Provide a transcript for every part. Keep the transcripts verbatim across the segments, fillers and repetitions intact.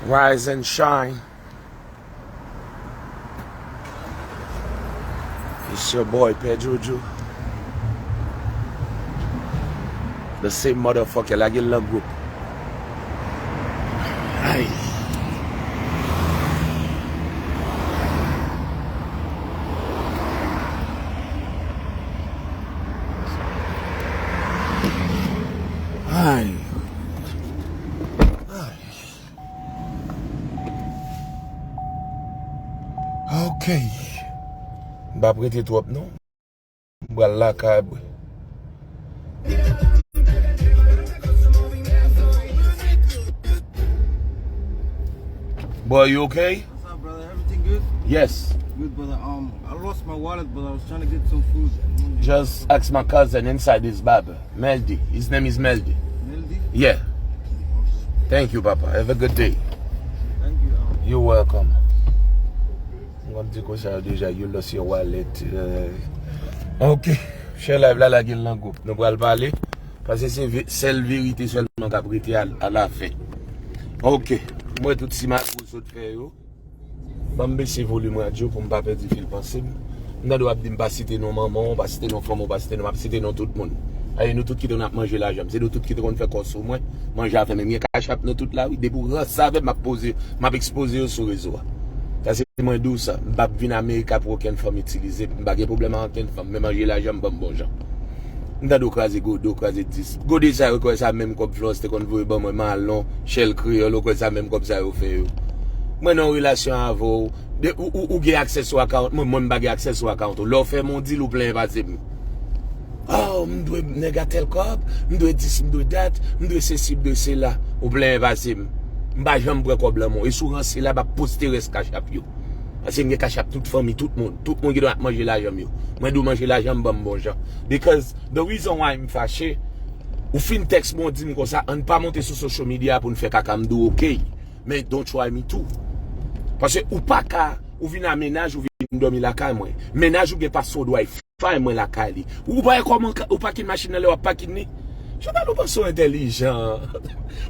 Rise and shine. It's your boy, Pè Jojo. The same motherfucker, lage l nan gwoup. Ay. Ay. Ay. Ok. M p ap rete twòp, non. M pral lakay, bro. Boy, you okay? What's up, brother? Everything good? Yes. Good, brother. Um, I lost my wallet, but I was trying to get some food. Just ask my cousin inside his barber. Meldy. His name is Meldy. Meldy? Yeah. Thank you, Papa. Have a good day. Thank you. Um, You're welcome. M konn di konsa yo deja, you lost your wallet. Euh. Ok. Share live la, lage l nan gwoup. Nou pral pale. Paske se ve- sèl verite sèlman k ap rete a, a la fen. Ok. M wè tout simagri sot fè yo. Ban m bese volim radyo pou m pa pèdi fil panse m. M tande w ap di m pa site non manman w, pa site non fanmi w, pa site non, m ap site non tout moun. Aye, nou tout ki te konn ap manje lajan m. Se nou tout ki te konn fè kò sou mwen. Manje a fè men m gen kachap nou tout la, wi. Depi w ranse avè m, m ap poze, m ap ekspoze yo sou rezo a. Sa se mwen di w sa. M p ap vin Amerika pou okenn fanm itilize m. M pa gen pwoblèm ak okenn fanm. Men manje lajan m, ban m bon jan. M tande w kraze Godo, w kraze dis. Godo sa yo, kwè sa menm kòb Florence te konn voye ban mwen, Malon, Shell Kreyòl, ou kwè sa menm kòb sa yo fè yo. Mwen nan yon relasyon avè w, de, ou, ou, ou gen aksè sou account mwen, mwen m pa gen aksè sou account ou. Lè w fè m yon deal, ou plenyen pase m. Oh, m dwe nèg a tèl kòb, m dwe dis, m dwe dat, m dwe sesi, m dwe sela. Ou plenyen pase m. M pa janm pran kòb lan men w. E si w ranse la, m ap poste rès kachap yo. Paske m gen kachap tout fanmi, tout moun. Tout moun ki dwe ap manje lajan m yo. Mwen di w manje lajan m, ban m bon jan. Because the reason why m fache, ou fin tèks mwen, w di m konsa, ann pa monte sou social media pou n fè kaka, m di w ok. Men don't try me too. Paske ou pa ka, ou vin a mennaj, ou vin dòmi lakay mwen. Mennaj ou gen password Wi-Fi mwen lakay li. Ou pa wè kòman ka- ou pakin machin nan lè w ap pakin li? Jounal ou panse w entèlijan.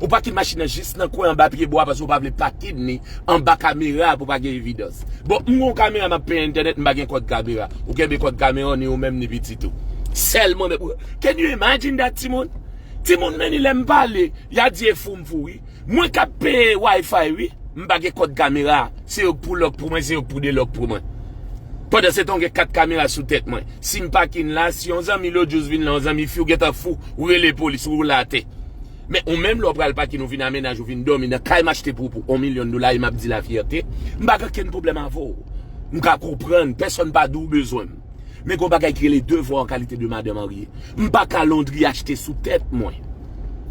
Ou pakin machin nan jis nan kwen anba pye bwa paske ou pa vle pakin li anba kamera pou pa gen evidans. Bon, m gon kamera m ap peye entènèt, m pa gen kòd kamera. Ou kenbe kòd kamera w ni ou menm ni pitit ou. Sèlman men, can you imagine that, timoun? Timoun, men ni lè m pale, y a di e fou m fou, wi. Mwen k ap peye Wi-Fi, wi. M pa gen kòd kamera. Se yo k pou lòk pou mwen, se yo k pou delòk pou mwen. Pandan se tan, w gen kat kamera sou tèt mwen. Si m pakin la, si yon zanmi lòt jou vin la, yon zanmi fi, ou gentan fou, ou rele polis, ou woule atè. Men ou menm, lè w pral pakin, ou vin a mennaj, ou vin dòmi nan kay m achte pou ou pou yon milyon dola, e m ap di lafyète, m pa gen okenn pwoblèm avè w. M ka konprann, pèsonn pa di w bezwen m. Men gen yon bagay ki rele devwa an kalite de madan marye. M pa ka londri achte sou tèt mwen.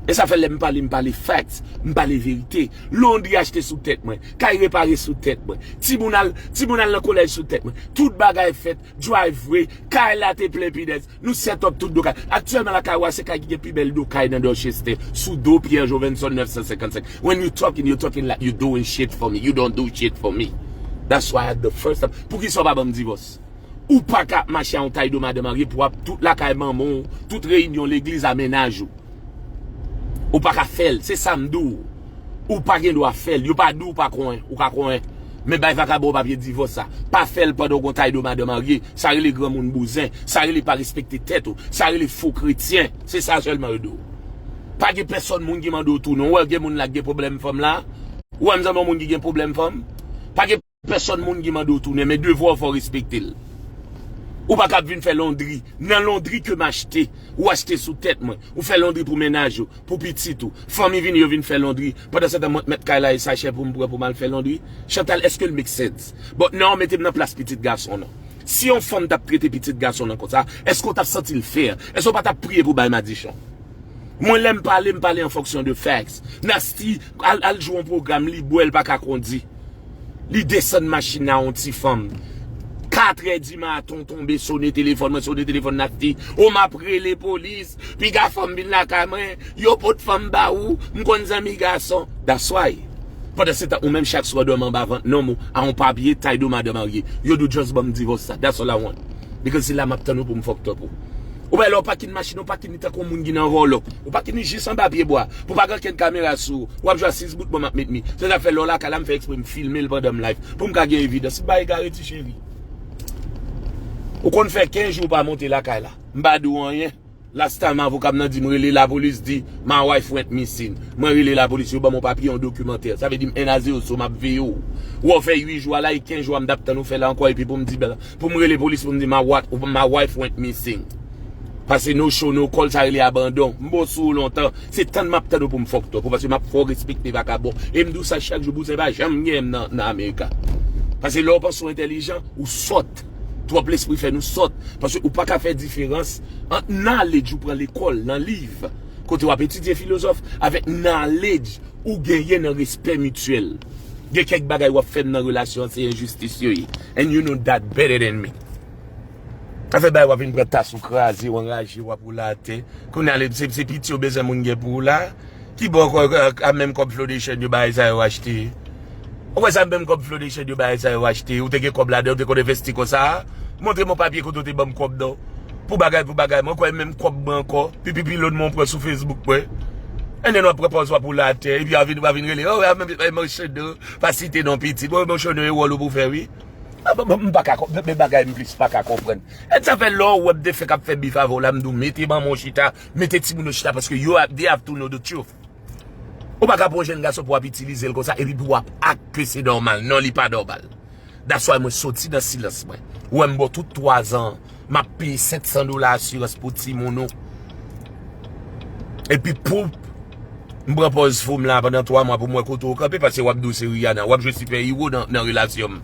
E sa fè lè m pale, m pale facts, m pale verite. Londri achte sou tèt mwen. Kay repare sou tèt mwen. Timoun al, timoun al nan kolèj sou tèt mwen. Tout bagay fèt, driveway, kay la te plen pinèz. Nou set up tout do kay. Aktyèlman lakay ou a se kay ki gen pi bèl do kay nan Dorchester. Sou do Pierre Jovenson nèf san senkannsenk. When you talking, you talking like you doing shit for me. You don't do shit for me. That's why at the first time. Poukisa w pa ban m divòs? Ou pa ka ap mache a yon tay do madan marye pou ap tout lakay manman w, tout reyinyon legliz a mennaj ou. Ou pa ka fè l, se sa m di w. Ou pa gen dwa fè l, yo pa di w pa konyen, ou ka konyen. Men bay vakabon papye divòs sa. Pa fè l pandan w gon tay do madan marye, sa rele granmoun bouzen, sa rele pa respekte tèt ou, sa rele fo kretyen, se sa sèlman yo di w. Pa gen pèsonn moun ki mande w tounen, ou wè gen moun la k gen pwoblèm fanm la? Ou wè m sanble yon moun ki gen pwoblèm fanm? Pa gen pèsonn moun ki mande w tounen, men devwa w fò w respekte l. Ou pa ka ap vin fè londri. Nan londri ke m achte, ou achte sou tèt mwen. Ou fè londri pou mennaj ou, pou pitit ou. Fanmi vini, yo vin fè londri. Pandan se tan, mwen k mèt kay la, e sa chè pou m pran pou m al fè londri. Chantal, èske l make sense? Bon, non, mete m nan plas pitit gason w, non. Si yon fanm t ap trete pitit gason w nan konsa, èske w t ap santi l fè? Èske w pa t ap priye pou bay madichon? Mwen, lè m pale, m pale an fonksyon de facts. Nasty al, al jwe yon pwogram, li bwè, l pa ka kondi. Li desann machin nan yon ti fanm. Katrè di maten, w tonbe, sone telefòn mwen, sone telefòn Nasty. O, m ap rele polis. Piga fanm vin lakay mwen. Yo pot fanm ba ou. M konn zanmi gason. That's why. Pandan se tan, ou menm chak swa w dòmi anba vant nonm ou a yon papye tay do madan marye. Yo di w just ban m divòs sa. That's all I want. Because se la m ap tann ou pou m fucked up ou. Ou wè lè w pakin machin, ou pakin li tankou yon moun ki nan vòlò. Ou pakin li jis anba pye bwa. Pou pa gen okenn kamera sou ou. W ap jwe a sis bout bon m ap met mi. Se sa k fè lè w lakay la, m fè ekspre m filme l pandan m live. Pou m ka gen evidans. M pa egare ti cheri. Ou konn fè kenz jou w pa monte lakay la. M pa di w anyen. Last time avoka m nan di m rele lapolis di my wife went missing. Mwen rele lapolis, yo ban m yon papye, yon dokimantè. Sa vle di m en a zewo sou m ap veye w. Ou wè w fè uit jou a la, e kenz jou a m t ap tann ou fè la ankò, epi pou m di bèl. Pou m rele polis pou m di my, what, my wife went missing. Paske no show, no call, sa rele abandon. M bon sou ou lontan. Se tann m ap tann ou pou m fòk twòp ou, paske m ap fè w respekte vakabon. E m di w sa chak jou, bouzen pa janm genyen m nan, nan Amerika. Paske lè w panse w entèlijan, ou sòt. Twòp lespri fè nou sòt. Paske ou pa ka fè diferans ant knowledge ou pran lekòl, nan liv, kote w ap etidye filozòf, avèk knowledge ou genyen nan respè mityèl. Gen kèk bagay w ap fè m nan relasyon an, se enjistis yo ye. And you know that better than me. Afè bagay w ap vin pran tas ou kraze, w anraje, w ap woule atè. Kounye a, se, se piti w bezwen moun gen pou ou la. Ki bò kò, a menm kòb Flodation yo bagay sa yo achte? Ou wè sa menm kòb Flodation yo bagay sa yo achte? Ou te gen kòb ladan, ou te konn envesti konsa? Montre m yon papye kote w te ban m kòb non. Pou bagay, pou bagay, mwen kwè menm kòb mwen ankò. Pipi pilon mwen pran sou Facebook mwen. And then w ap pran pòz w ap woule atè, epi w a vin, w a vin rele, oh, a menm, e, Monchando, pa site non pitit. Bon, Monchando, e wòl ou pou fè, wi. Ah, bon, bon, m pa ka konprann, men bagay m plis pa ka konprann. E sa fè lè w wè m te fèk ap fè bif avè w la, m di w mete manman w chita, mete timoun yo chita, paske yo, they have to know the truth. Ou pa ka pran yon jèn gason pou w ap itilize l konsa, epi pou w ap ak ke se nòmal. Non, li pa nòmal. That's why mwen soti nan silans mwen. Ou wè m ba w tout twa zan, m ap peye sèt san dola asirans pou timoun ou. Epi pou m pran pòz fou m la pandan twa mwa pou m wè kote w kanpe, paske w ap di w se Rihanna, w ap jwe sipè iwo nan, nan relasyon m.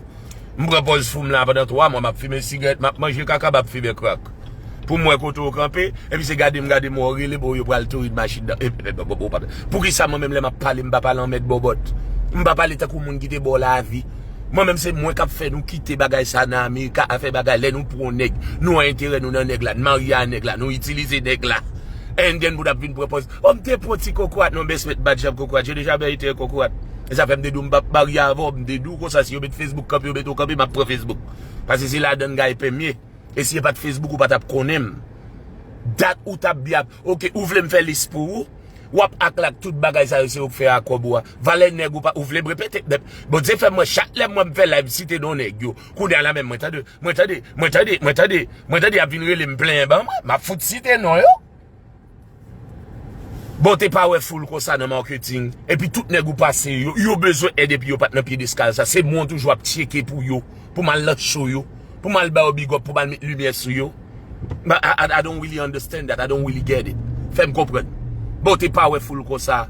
M pran pòz fou m la pandan twa mwa, m ap fimen sigarèt, m ap manje kaka, m ap fimen crack. Pou m wè kote w kanpe, epi se gade m, gade m, wè w rele m, o, yo pral tourid machin nan. E, e, e, bon, bon, bon, pa, poukisa mwen menm lè m ap pale, m pa pale an mèt bòbòt? M pa pale tankou moun ki te ba w lavi. Mwen menm se mwen k ap fè nou kite bagay sa nan Amerika, afè bagay lè nou pran yon nèg, nou wè enterè nou nan nèg la, n marye a nèg la, nou itilize nèg la. And then pou n ap vin pran pòz, o, m te pran ti kokorat, non, bèsmèt bat janm kokorat, je deja bèy te kokorat. E sa fè m te di w m p ap marye avè w, m te di w konsa, si yo met Facebook kanpe, yo met ou kanpe, m ap pran Facebook. Paske se ladan n gaye pen m ye. E si e pa t Facebook, ou pa t ap konnen m. Dat ou t ap byen ap, oke, ou vle m fè lis pou ou? W ap ak l ak tout bagay sa yo, se ou k fè a kòb ou a. Valè nèg ou pa, ou vle m repete? Bondye fè m wè, chak lè m wè m fè live, site non nèg yo. Kounye a la menm, mwen tande, mwen tande, mwen tande, mwen tande, mwen tande y ap vin rele m plenyen ban mwen. M ap fout site non yo. Bon, te powerful konsa nan marketing. Epi tout nèg ou pase yo, yo bezwen èd epi yo pa t nan pyedestal sa. Se mwen w toujou ap tcheke pou yo, pou m al nan show yo, pou m al ba yo big up, pou m al met limyè sou yo. But I, I, I don't really understand that. I don't really get it. Fè m konprann. Bon, te powerful konsa.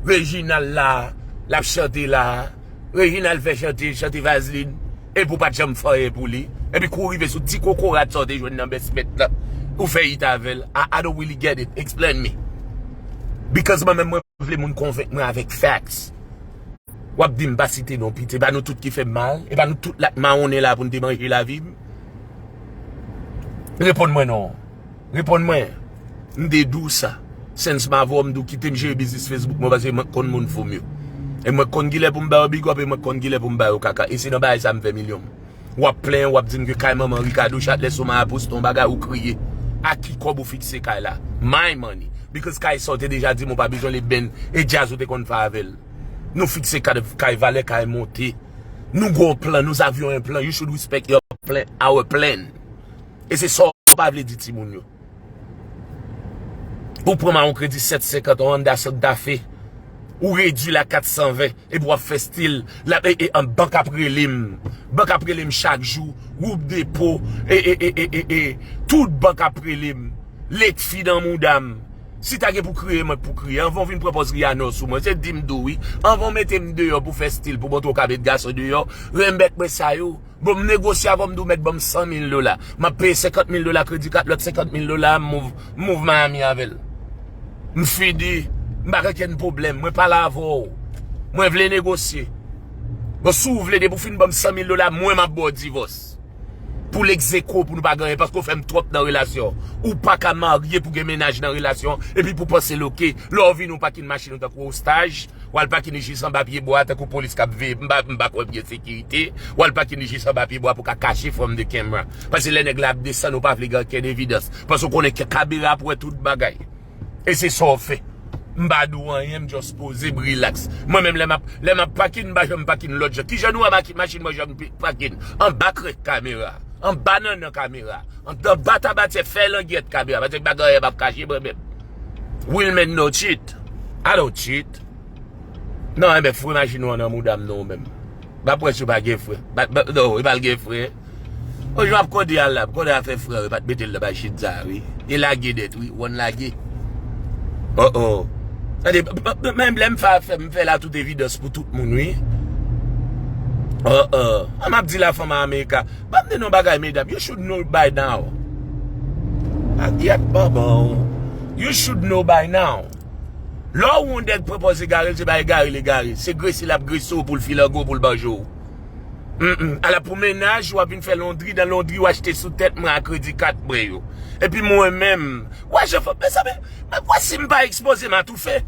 Reginald la, l ap chante la. Reginald fè chante, chante Vaseline. Epi w pa t janm fè anyen pou li. Epi kou w rive sou ti kokorat sa w te jwenn nan bèsmèt la, ou fè it avè l. I, I don't really get it. Explain me. Because mwen menm, mwen vle moun konvenk mwen avèk facts. W ap di m pa site non pitit. E pa nou tout ki fè m mal? E pa nou tout la k mawonnen la pou n te manje lavi m? Reponn mwen non. Reponn mwen. M te di w sa. Since m avè w, m di w kite m jere biznis Facebook mwen, paske mwen konn moun fou m yo. E mwen konn kilè pou m ba yo big up, e mwen konn kilè pou m ba yo kaka. E se nan bagay sa m fè milyon m. W ap plenyen, w ap di m ke kay manman Ricardo, chak lè sou Mayapous, ton bagay ou kriye. Ak ki kòb ou fikse kay la? My money. Because kay sa w te deja di m ou pa bezwen li, ben, e djaz ou te konn fè avè l. Nou fikse kay, kay valè kay monte. Nou gon plan, nous avions un plan. You should respect your plan, our plan. E se sa w pa vle di timoun yo. Ou pran mawon kredi sèt senkant, yon Honda Santa Fe. Ou redwi l a kat san ven, epi w ap fè stil. La, e, e, an, bank ap rele m. Bank ap rele m chak jou. Gwoup depo. E, e, e, e, e, e. Tout bank ap rele m. Late fee nan mouda m. Si ta gen pou kriye, mwen k pou kriye. Anvan w vin pran pòz Rihanna sou mwen, se di m di w wi. Anvan w mete m deyò pou fè stil, pou montre w ka met gason deyò, renbèt mwen sa yo. Bon, m negosye avè w, m di w mèt ban m san mil dola. M ap peye senkant mil dola kredi kat, lòt senkant mil dola, m move, m move Miami avè l. M fini. M pa gen okenn pwoblèm. Mwen pale avè w. Mwen vle negosye. Bon, si w vle, depi w fin ban m san mil dola, mwen m ap ba w divòs. pou l egzeko, pou nou pa gen anyen, paske w fè m twòp nan relasyon. Ou pa ka marye pou gen mennaj nan relasyon, epi pou panse loke, lè w vini w pakin machin ou tankou ostaj, w al pakin li jis anba pye bwa tankou polis k ap veye, m pa, m pa kwè byen sekirite, w al pakin li jis anba pye bwa pou ka kache from the camera. Paske lè nèg la ap desann, ou pa vle gen okenn evidans. Paske w konnen ke kamera ap wè tout bagay. E se sa w fè. M pa di w anyen, m just poze, m relax. Mwen menm, lè m ap, lè m ap pakin, m pa janm pakin lòt jan. Kijan nou wè maki-, machin mwen janm pi-, pakin? Anba krèk kamera. Anba nannan kamera. An-, anba tabatyè fè langyèt kamera. Paske pa gen anyen m ap kache mwen menm. Wilmen no cheat. I don't cheat. Non, enben, fre machin ou an nan mouda m non ou menm. M ap wè si w pa gen fre. Ba, ba, non, e pa l gen fre. O, jan ap kode a la, kode a fè fre, yo pa t mete l nan machin sa, wi. E lage nèt, wi, w ann lage. Oh, oh. Tande, m, m, m, menm lè m fè afè, m fè la tout evidans pou tout moun, wi. Oh, oh. An m ap di la fanm a Amerika. Ban m di nou bagay, medam. You should know by now. Agyèt, banban. You should know by now. Lè w wè yon nèg pran pòz egare l, se pa egare l egare. Se grese l ap grese w pou l filango, pou l manje w. Mm, mm. Ala pou mennaj, w ap vin fè londri, nan londri w achte sou tèt mwen a kredi kat mwen yo. Epi mwen menm, w wè jan fò, mezanmi, men w wè si m pa ekspoze m a toufe.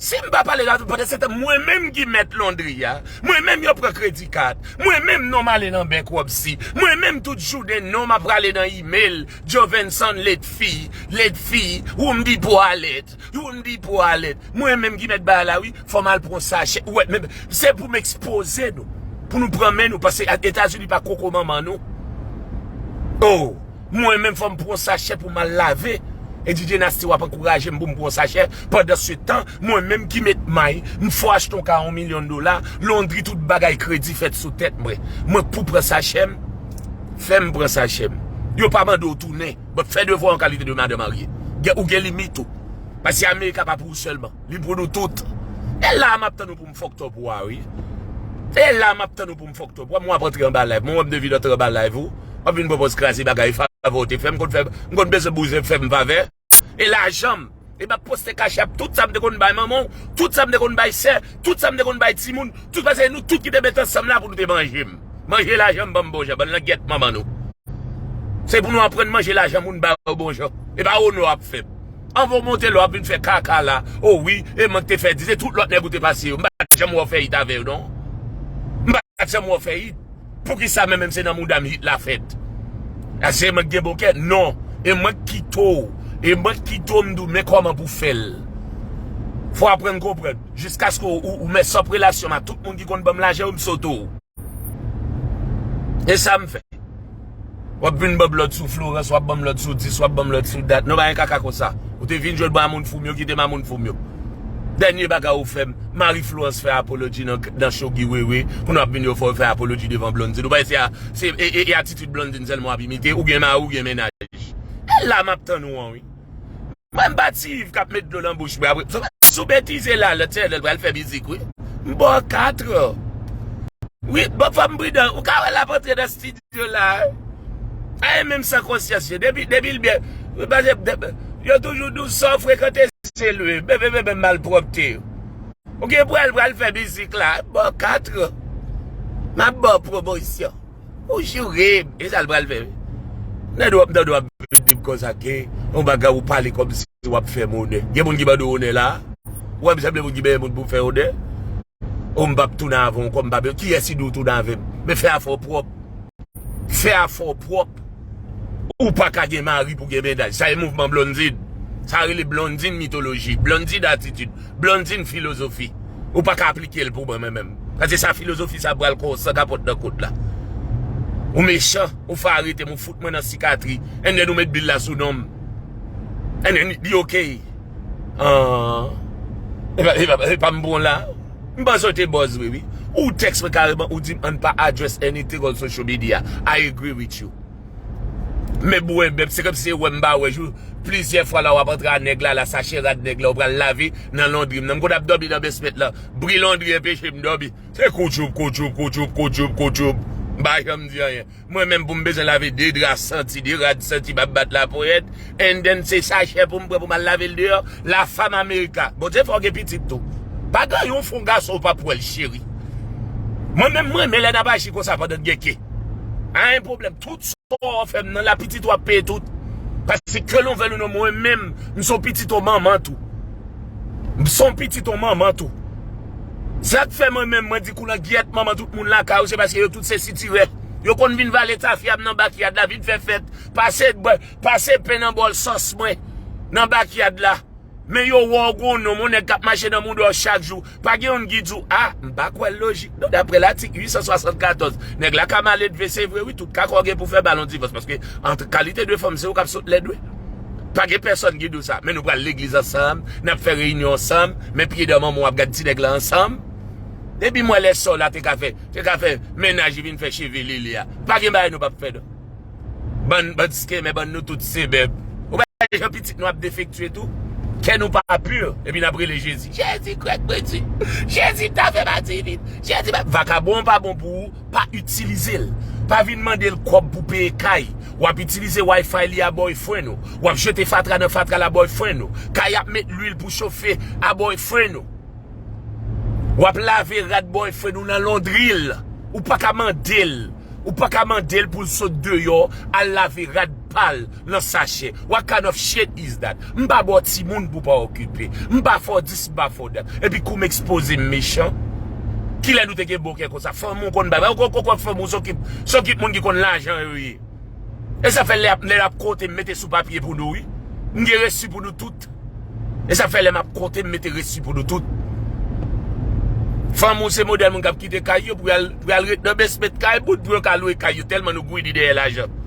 Si m pa pale la, pandan se tan, mwen menm ki mèt londri a, mwen menm yo pran kredi kat, mwen menm non m ale nan bankruptcy, mwen menm tout jounen non m ap prale nan email, Jovenson late fee, late fee, Home Depot alert, Home Depot alert. Mwen menm ki mèt bagay la, wi, fò m al pran sachè. Ou wè, men se pou m ekspoze nou, pou nou pran men nou, paske Etazini pa koko manman nou. Oh, mwen menm fò m pran sachè pou m al lave. E D J Nasty w ap ankouraje m pou m pran sachè. Pandan se tan, mwen menm ki met may, m fò achte yon ka yon milyon dola, londri tout bagay kredi fèt sou tèt mwen. Mwen pou pran sachè m, fè m pran sachè m. Yo pa mande w tounen, but fè devwa w an kalite de madan marye. Gen, ou gen limit ou. Paske Amerika pa pou ou sèlman. Li pou nou tout. E la m ap tann ou pou m fucked up ou a, wi. E la m ap tann ou pou m fucked up ou a. Mwen w ap antre anba live. Mwen w ap devi antre anba live ou. W ap vin pran pòz kraze bagay favè w te fè m. M konn fè, m konn bezwen bouzen fè m favè. E lajan m. E m ap poste Cash App tout sa m te konn bay manman w, tout sa m te konn bay sè, tout sa m te konn bay timoun, tout paske nou tout ki te met ansanm la pou nou te manje m. Manje lajan m, ban m bon jan, bann langyèt manman nou. Se pou nou aprann manje lajan moun ba yo bon jan. E pa onè w ap fè m. Anvan w monte la, w ap vin fè kaka la. O wi, e mwen k te fè di, se tout lòt nèg ou te pase yo. M pa t janm wè w fè it avè yo, non. M pa t janm wè w fè it. Poukisa menm, menm se nan mouda m it la fèt? Èske se mwen k gen bon kè? Non. E mwen k kite w. E mwen k kite w, m di w men kòman pou fè l. Fò w aprann konprann. Jiskaske w, ou, ou mess up relasyon m ak tout moun ki konn ban m lajan yo, m sote w. E sa m fè. W ap vin ban m lòd sou Florence, w ap ban m lòd sou dis, w ap ban m lòd sou dat. Non, pa gen kaka konsa. Ou te vin jwenn mamoun foum yo, kite mamoun foum yo. Dènye bagay ou fè m, Marie Florence fè apology nan, nan show Guy Wewe, kounye a w ap vin yo fè, fè apology devan Blondine. Ou pa wè se a, se, e, e, e atitid Blondine sèlman w ap imite, ou gen mari, ou gen mennaj. E la m ap tann ou an, wi. Mwen m pa ti Yves k ap met dlo nan bouch mwen apre. Sou, sou betize la, lòt sè lè l pral fè mizik, wi. M ba w kat an. Wi, bon, fò m pridan. Ou ka wè l ap antre nan estidyo la, wi. Ay, menm san konsyans yo. Depi, depi l byen. Wi, paske, de, yo toujou di w sa w frekante se l, wi. Bebe, bebe, malpwòpte yo. Ou gen pral, pral fè mizik la. M ba w kat an. M ap ba w pwomosyon. Ou joure m. E sa l pral fè, wi. Nan dwa, nan dwa, di m konsa ke yon bagay ou pale kòmsi w ap fè m onè. Gen moun ki mande w onè la? Ou wè m sanble moun ki benyen moun pou fè onè? O, m p ap tounen avè w ankò, m p ap, kiyès ki di w tounen avè m? Men fè afè w pwòp. Fè afè w pwòp. Ou pa ka gen mari pou gen mennaj. Sa e mouvman Blondine. Sa rele Blondine mitoloji, Blondine atitid, Blondine filozofi. Ou pa ka aplike l pou mwen, mwen menm. Paske sa filozofi sa pral kò w san kapòt nan kot la. Ou mechan, ou fè arete m, ou fout mwen nan sikatri. And then ou met bil la sou non m. And then li ok. Ah. E pa, e pa, e pa m bon la. M panse w te buzz vre, wi. Ou tèks mwen kareman, ou di m ann pa address anything on social media. I agree with you. Men bwen bèp, se kòmsi se wè m pa wè jou. Plizyè fwa la w ap antre a nèg la, la sachè rad nèg la, ou pral lave nan londri m nan. M konn ap dòmi nan basement lan. Bri londri enpeche m dòmi. Se koutchoup, koutchoup, koutchoup, koutchoup, koutchoup. M pa janm di anyen. Mwen menm pou m bezwen lave de dra santi, de rad santi, m ap bat laponyèt. And then se sachè pou m pran pou m al lave l deyò. La femme America. Bondye fè w gen pitit tou. Pa gen yon fon gason ou p ap wè l, cheri. Mwen menm, mwen renmen lè n ap aji konsa pandan n gen ke. A yon pwoblèm. Tout kò w fè m nan la, pitit w ap peye tout. Paske ke l vle ou non, mwen menm, m se yon pitit yon manman tou. M se yon pitit yon manman tou. Sa k fè mwen menm, mwen di koulangyèt manman tout moun lakay ou, se paske yo tout se sitirè. Yo konn vin vale tafya m nan bakyad la, vin fè fèt, pase, pase pen nan bòl sòs mwen nan bakyad la. Men yo wè w gon nonm, yon nèg k ap mache nan mouda w chak jou. Pa gen youn ki di w, a, m pa kwè l lojik. Non, daprè latik uit san swasannkatòz, nèg la ka maledve, se vre, wi, tout kaka w gen pou fè ba l yon divòs, paske an kalite de fanm, se ou k ap sot lèd, wi. Pa gen pèsonn ki di w sa. Men nou pral legliz ansanm, n ap fè reyinyon ansanm, men pye dan manman w ap gad ti nèg la ansanm. Depi m wè lè sè w la te ka fè, te ka fè mennaj li vin fè cheve lele a. Pa gen bagay nou p ap fè, non. Bann, bann skemen, bann nou tout se bèb. Ou pa jan pitit nou ap defektye tou? Kè nou pa pi, epi n ap rele Jezi. Jezi, krèk mwen di. Jezi, ta fè pa divin. Jezi, pa, vakabon pa bon pou ou, pa itilize l. Pa vin mande l kòb pou peye kay. W ap itilize Wi-Fi li a boyfriend ou. W ap jete fatra nan fatra la boyfriend ou. Kay ap met lwil pou chofe a boyfriend ou. W ap lave rad boyfriend ou nan londri l. Ou pa ka mande l. Ou pa ka mande l pou l sot deyò, al lave rad pa l nan sachè. What kind of shit is that? M pa ba w timoun pou w pa okipe. M pa fè w dis, m pa fè w dat. Epi kou m ekspoze m mechan. Kilè nou te gen bon kè konsa? Fanm ou konn bay. Ou konn, konn, konn fanm ou se okip, se okip moun ki konn lajan yo ye. E sa fè lè ap, lè ap konte, m mete sou papye pou nou, wi. M gen resi pou nou tout. E sa fè lè m ap konte, m mete resi pou nou tout. Fanm ou se modèl moun k ap kite kay yo pou y al, pou y al ret nan basement kay moun, pou yo ka lwe kay yo, tèlman nou greedy dèyè lajan.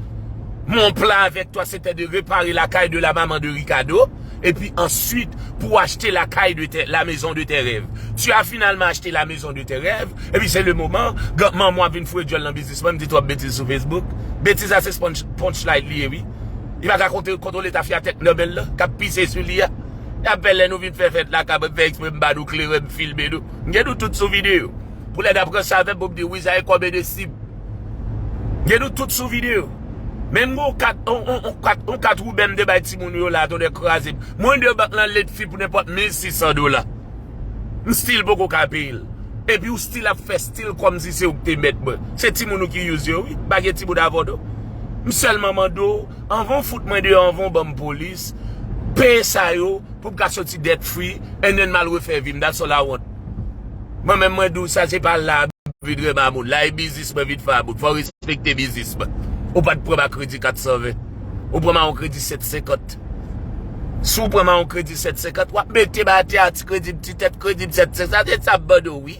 Mon plan avec toi, c'était de réparer la kay de la maman de Ricardo. Et puis ensuite, pour acheter la kay de tes, la maison de tes rêves. Tu as finalement acheté la maison de tes rêves. Et puis c'est le moment, manman w ap vin foure djòl nan biznis mwen, m di twòp betiz sou Facebook. Betiz a se punch, punchline li ye, wi. Li pa ka konte, kontwole tafya tèt nan men l la, k ap pise sou li a. Y ap fè lè nou vin fè fèt la, k ap fè eksprè m ba nou kleren, m filme nou. M gen nou tout sou videyo. Pou lè n ap ranse avè m, pou m di, wi, sa e kòb endesib. Gen nou tout sou videyo. Men m gon kat, on, on, on kat, on kat Wouben m te bay timoun yo la, tonnè kraze m. Mwen de bank lan late fee pou nenpòt mil sis san dola. M still poko ka peye l. Epi ou still ap fè still kòmsi se ou k te mèt mwen. Se timoun ou ki use yo, wi. Pa gen timoun avè w, non. M sèlman mande w, anvan w fout mwen deyò, anvan w ban m polis, peye sa yo, pou m ka soti debt free, and then m al refè vi m. That's all I want. Mwen menm, mwen di w sa, se pa la m vin renmen a moun. La e biznis mwen vin fè a moun. Fò w respekte biznis mwen. Ou pa t pran m a kredi kat san ven. Ou pran m a yon kredi sèt senkant. Si w pran m a yon kredi sèt senkant, w ap mete m atè a ti kredi m, ti tèt kredi m sèt senkant. Sa se sa m mande w, wi.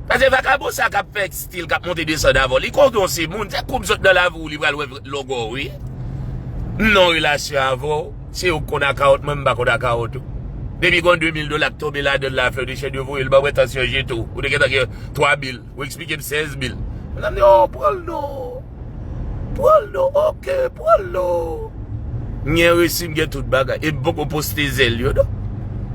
Paske vakabon sa k ap fè stil, k ap monte desann avè w, li konnen w se moun, se kou m sot nan lavi w, li pral wè lògò w, wi. M nan yon relasyon avè w, se ou k konn akawont mwen, m pa konn akawont ou. Depi gon de mil dola k tonbe ladan l la, fè de chèn yo voye l ban mwen, tansyon jete w. Ou te gentan gen twa mil, ou eksplike m sèz mil. Mezanmi, oh, pran l non. Pran l non, oke, pran l non. M gen resi, m gen tout bagay. E m poko poste zèl yo, non.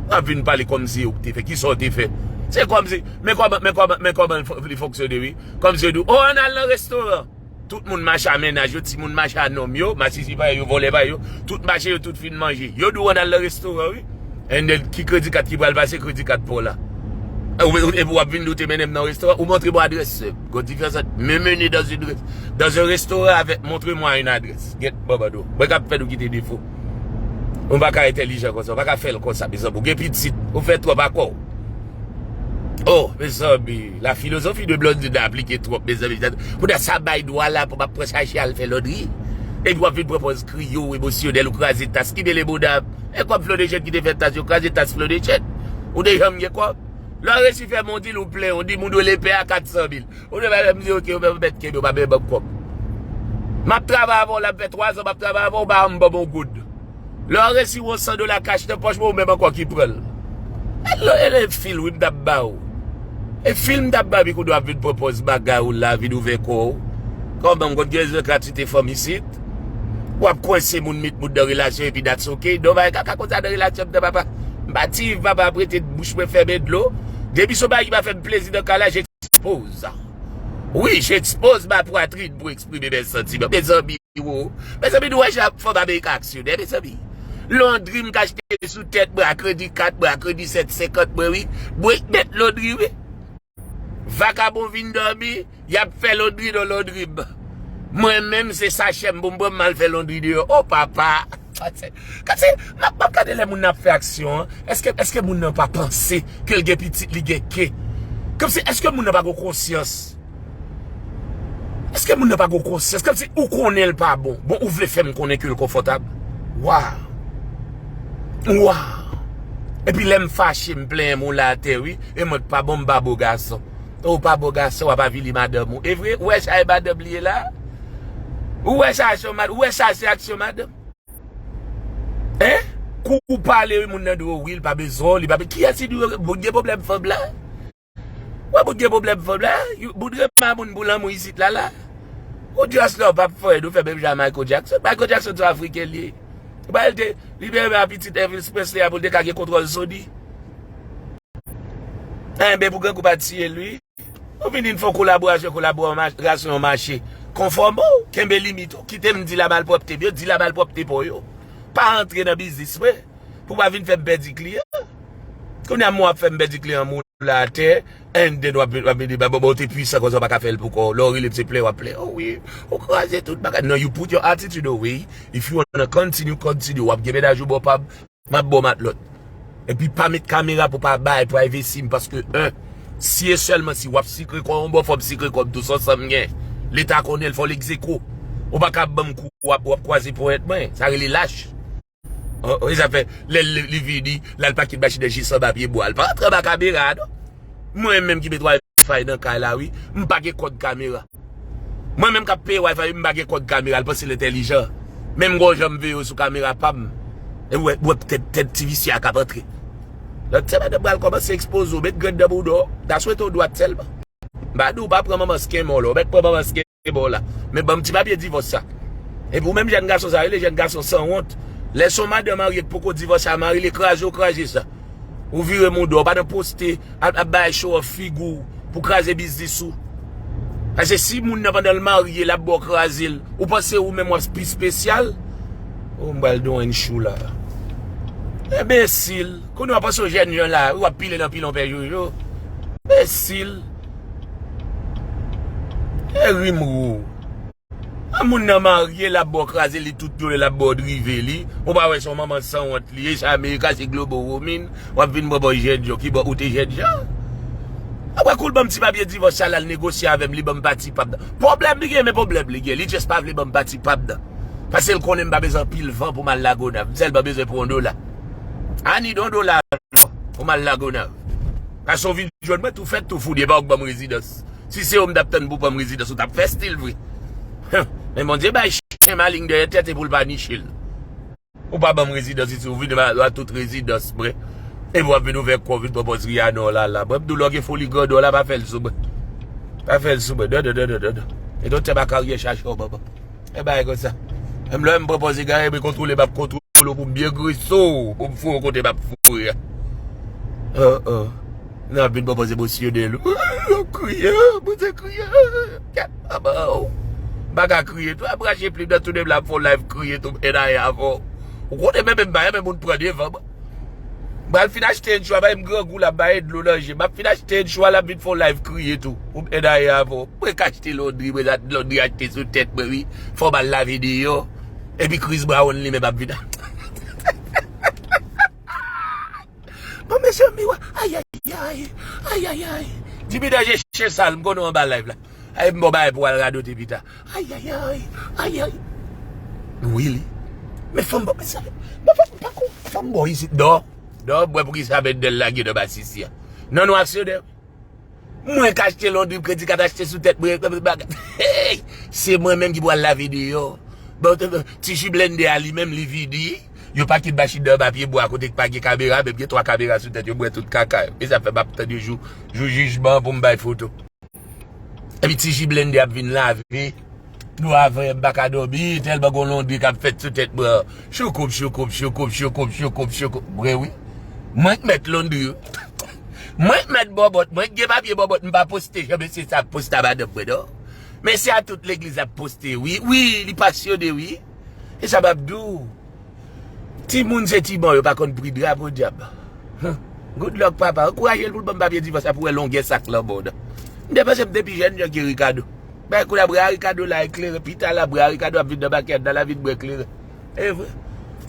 W ap vin pale kòmsi ou te fè. Kisa w te fè? Se kòmsi, men kòman, men kòman, men kòman li fon-, li fonksyone, wi. Kòmsi yo di w, oh, ann al nan restoran. Tout moun mache a mennaj yo, timoun mache a nonm yo, masisi pa yo, vòlè pa yo. Tout mache yo, tout fin manje. Yo di w ann al nan restoran, wi. And then, ki kredi kat ki pral pase, kredi kat pa w la. Epi w ap vin di w te mennen m nan restoran, ou montre m yon adrès sèl. Gon diferans ant me mener dans une res-, dans un restaurant avec montre moi une adresse. Get baba do. Mwen k ap fè nou kite defo. Ou pa ka entèlijan konsa, ou pa ka fè l konsa, mezanmi. Ou gen pitit, ou fè twòp akò. Oh, mezanmi, la philosophie de Blondine aplike twòp, mezanmi. Poutèt sa bay dwa la pou m ap pran sachè al fè lòdri. Epi w ap vin pran pòz kriye w, emosyonèl, ou kraze tas. Ki mele bouda. E kòb Flodechèn ki te fè tas yo, kraze tas Flodechèn. Ou te janm gen kòb. Lè w resi fè m yon dil, ou plen, ou di moun dwe lepè a kat san mil. Ou te bay m di, oke, ou mèt kenbe, ou pa bezwen ban m kòb. M ap travay avè w, l ap fè twa zan m ap travay avè w, ou pa janm ban m yon goud. Lè w resi wè yon san dola kach nan pòch mwen, ou menm ankò ki pran l. E l, e l fil wi m t ap ba w. E fil m t ap ba w, epi kounye w ap vin pran pòz bagay ou la, vin ouvè kò w. Kòman m konn gen rezon kantite fanm isit? W ap kwense moun, met moun nan relasyon, epi that's ok. Non, bagay kaka konsa nan relasyon m nan, papa. M pa ti viv, papa, ap rete bouch mwen fèmen dlo. Depi se yon bagay ki pa fè m plezi nan kay la, j'expose. Wi, j'expose ma poitrine pou eksprime mes sentiments. Mezanmi, wo. Mezanmi, nou wè jan fanm Ameriken aksyonè, mezanmi. Londri m k achte sou tèt mwen a kredi kat mwen, a kredi sèt senkant mwen, wi. Mwen k mèt londri, wi. Vakabon vin dòmi, y ap fè londri nan londri m. Mwen menm se sachè m pou m pran m al fè londri deyò. O papa! Kòmsi, m ap, m ap gade lè moun nan ap fè aksyon an. Èske, èske moun nan pa panse ke l gen pitit, li gen ke? Kòmsi, èske moun nan pa gen konsyans? Èske moun nan pa gen konsyans? Kòmsi ou konnen l pa bon. Bon, ou vle fè m konnen ke l konfòtab? Waw! Waw! Epi lè m fache, m plenyen m ou la atè, wi. E mwen k pa bon, m pa bo gason. Ou pa bo gason, w ap avili madanm ou. E vre, ou wè sa e madanm li ye la? Ou wè sa se yon mad-, ou wè sa se aksyon madanm? Hein? Kou ou pale, wi, moun nan di w, wi, l pa bezwen w, li pa be-, kiyès ki di w, bout gen pwoblèm fanm la? Wè bout gen pwoblèm fanm la, bout renmen moun pou lanmou isit la la. Ou just love ap fè, nou fè menm jan a Michael Jackson. Michael Jackson se yon Afriken li ye. Ba l te, li te renmen a pitit Elvis Presley a pou l te ka gen kontwòl Sony. Enben, pou grangou pa tiye l, wi. Ou vin, vin fè yon kolaborasyon, kolaborasyon yon mache. Konfòme w, kenbe limit ou. Kite m di la malpwòpte m yo, di la malpwòpte pa w yo. Pa antre nan biznis mwen. Pou w pa vin fè m pèdi kliyan. Kounye a, mwen w ap fè m pèdi kliyan, m ou la atè, and then w ap, w ap vin di, "Bon, bon, ou te pwisan konsa, w pa ka fè l pou kò w." Lè w rele m, se plè w ap plè. Oh wi, ou kraze tout bagay. No, you put your attitude away. If you wanna continue, continue. W ap gen mennaj ou bò pa m, m ap ba w matlòt. Epi pa met kamera pou pa bay privacy m, paske, en, si e sèlman si w ap sikre kò w yon bò, fò m sikre kò m tou, se yon san m gen. Leta konnen l, fò l egzeko. Ou pa ka ap ban m kou, w ap, w ap kwaze ponyèt mwen. Sa rele lach. Oh, oh, e sa fè, lè li, li vini, l al pake machin nan jis anba pye bwa. L pa antre anba kamera a, non. Mwen menm ki met Wi-Fi nan kay la, wi, m pa gen kòd kamera. Mwen menm k ap peye Wi-Fi, m pa gen kòd kamera, l panse l entèlijan. Men m gon jan m veye w sou kamera pa m. E w wè, w wè tèt, tèt ti visye a k ap antre. Lòt semèn, m pral kòmanse ekspoze w, met grenn nan bouda w, ta swete w dwat sèlman. M pa di w pa pran manman skenmò la, w mèt pran manman skenmò la. Men ban m ti papye divòs sa. Epi w menm jèn gason sa, rele jèn gason sanwont. Lè se yon madanm marye k poko divòse a mari l, kraze w kraze sa. Ou vire mouda w, pa nan poste, ap, ap bay show off figi w pou kraze biznis ou. Paske si moun nan pandan l marye, l ap ba w kraze l, ou panse ou menm w ap pi espesyal? Oh, m pral don enn chou la. Enbesil. Kounye w ap panse w jèn jan la, w ap pile nan pilon pè Jojo. Enbesil. E rim ou. A moun nan marye, l ap ba w kraze li tout doulè, l ap ba w drive li. Ou pa wè se yon manman sanwont li ye, se America, se Globo Women. W ap vin pran bò jèn jan, ki bò ou te jèn jan? Apre kou l ban m ti papye divòs sa, l al negosye avè m, li ban m pati pa m nan. Pwoblèm li gen, men pwoblèm li gen. Li just pa vle ban m pati pa m nan. Paske l konnen m pa bezwen anpil van pou m al Lagonav. M sèlman bezwen pou yon dola. I need yon dola pou m al Lagonav. Paske w vin jwenn mwen tou fèt tou foudi, epa w k ban m rezidans. Si se ou m t ap tann pou ban m rezidans, ou t ap fè stil vre. Huh. Men Bondye bay chen maleng dèyè tèt e pou l pa niche l. Ou pa ban m rezidans isit, ou vin a, a tout rezidans mwen. Epi w ap vin ouvè kò w, vin pran pòz Rihanna w la la. Mwen m di w lè w gen foli grandè w la, pa fè l sou mwen. Pa fè l sou mwen. Non, non, non, non, non, non. E ton tè pa karyè chache w, papa. E bagay konsa. Menm lè m pran pòz egare, mwen kontwole, m ap kontwole w pou m byen grese w, pou m foure w kote m ap foure a. Oh, oh. N ap vin pran pòz emosyonèl. L ap kriye, mwen te kriye. Kèt, papa, oh. M pa ka kriye tou, ap rache plim nan tounen m la, ap fè yon live kriye tou, m ennaye avè w. Ou konnen menm, m pa renmen moun pran devan mwen. M pral fin achte yon chwa, bay m grangou la, bay dlo nan je. M ap fin achte yon chwa, l ap vin fè yon live kriye tou. Ou m ennaye avè w. Mwen k achte londri, mwen, londri achte sou tèt mwen, wi. Fò m al lave deyò. Epi Chris Brown li menm ap vin. Bon, mesye, miwa. Ayayay. Ayayay. Jimmy Danje chen sal, m konnen w anba live la. Ay, m bon bagay pou w al radote pita. Ayayay. Ayay. Wi, li. Men fanm bon, mesye. Men fanm, pa kou. Fanm bon isit. Non. Non, mwen pou ki sa Mendel lage nan masisi a. Non, nou aksyonè. Mwen k achte londri, kredi kat achte sou tèt mwen, bagay. Hey! Se mwen menm ki pral lave deyò. Bon, ti ji blende a li menm, li vini. Yo pake machin nan anba pye bwa kote k pa gen kamera, menm gen twa kamera sou tèt yo, m wè tout kaka yo. E sa fè m ap tann yo jou, jou jijman pou m bay foto. Epi ti ji blende ap vin lave. Nou avè m pa ka dòmi, tèlman gon londri k ap fèt sou tèt mwen. Choukoub, choukoub, choukoub, choukoub, choukoub, choukoub. Vre wi. Mwen k mèt londri wi. Mwen k mèt bòbòt, mwen k gen papye bòbòt, m pa poste jan mesye sa ap poste a madanm mwen non. Mesye a tout legliz ap poste wi. Wi, li pasyone wi. E sa m ap di w. Timoun se ti bon, yo pa konn pri dra podyab. Huh. Good luck papa. Ankouraje l pou l ban m papye divòs la pou wè longè sak lanmò w nan. M te panse m te pi jèn jan ke Ricardo. Bay kou la bwè a Ricardo la eklere. Pita la bwè a Ricardo ap vin nan bakèt la, la vin bwè kleren. E vre.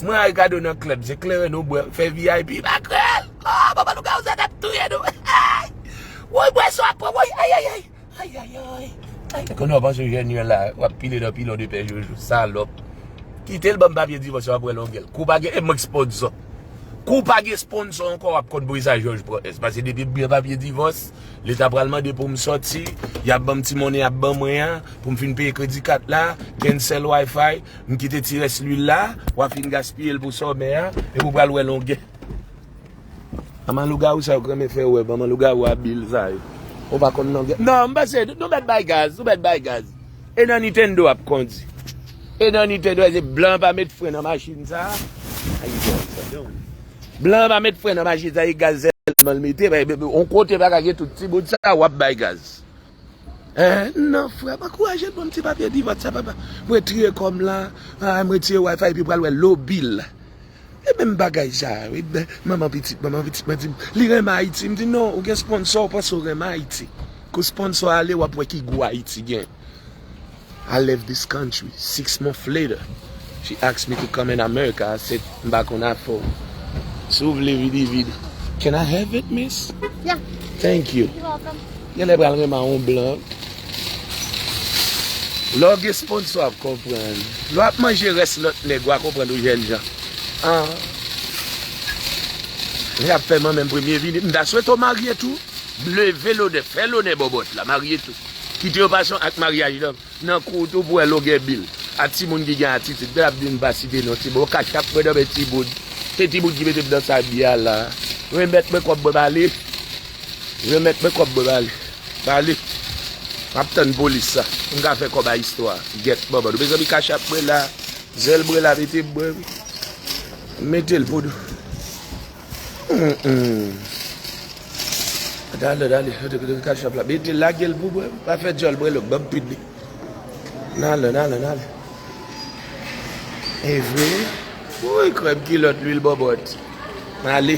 Mwen a Ricardo nan klèb, se kleren nou bwè. Fè V I P, makrèl. Oh, manman lougawou sa t ap touye nou. Woy, bwè sa ap pran, woy, ay, ay, ay. Ay, ay, ay. Ay, konnen w panse jèn yo la, w ap pile nan pilon de pè Jojo, salòp. Kite l ban m papye divòs yo, w ap wè longè l. Kou pa gen, e mwen k sponsò. Kou pa gen sponsò ankò, w ap konn pou kisa Jòj pran S. Paske depi m gen papye divòs, Leta pral mande pou m sòti, y ap ban m ti monnen, y ap ban mwen an, pou m fin peye kredi kat la, cancel Wi-Fi, m kite ti rès lwil la, w ap fin gaspiye l pou sòmè a, epi w pral wè longè. Manman lougawou sa yo k renmen fè wè, manman lougawou abil sa yo. Ou pa konn longè. Non, m panse, nou mèt bay gaz, nou mèt bay gaz. E nan Nintendo ap kondi. E nan Nintendo, se blan pa met fren nan machin sa. Ayi, blan sa. Blan pa met fren nan machin sa, e gaz sèlman l mete. On kote pa ka gen tout ti bout sa, w ap bay gaz. Eh, non, frè, m ankouraje l ban m ti papye divòs sa, papa. M retire kòm la, ah, m retire Wi-Fi, epi pral wè lobil. E menm bagay sa, wi, ben, manman pitit, manman pitit, mwen di m, li renmen Ayiti. M di, non, ou gen sponsò, ou panse ou renmen Ayiti. Kou sponsò ale, w ap wè ki gou Ayiti gen. I left this country six months later. She asked me to come in America. I said, m pa konn afè w. Si w vle vini, vini. Can I have it, miss? Yeah. Thank you. You're welcome. Genlè pral renmen yon blan. Lè w gen sponsò ap konprann. Lè w ap manje rès lòt nèg, w a konprann ou jèn jan. Ah. Li ap fè manman m premye vini. M ta swete w marye tou. Leve lonè, fè lonè bòbòt la, marye tou. Kite yo pase ak maryaj lan nan kou tou pou wè longè bil. A timoun ki gen atitid, bèl ap di m pa site non, ti bò, kachap mwen nan men timoun. Se timoun ki mete m nan sa m ye a la. Remèt mwen kòb mwen pale. Remèt mwen kòb mwen pale. Pale. M ap tann polis sa. M ka fè kòb a istwa. Gèt manman. Nou bezwen mi kachap mwen la. Zèl mwen la, mete m mwen, wi. Mete l pou nou. Hum, hum. Dale, dale, dale, dale, kachap la. Mete l, lage l pou mwen. Pa fè djòl mwen long, ban m pini. Nale, nale, nale. E vre? Woy, krèm kilòt, lwil bòbòt. Male.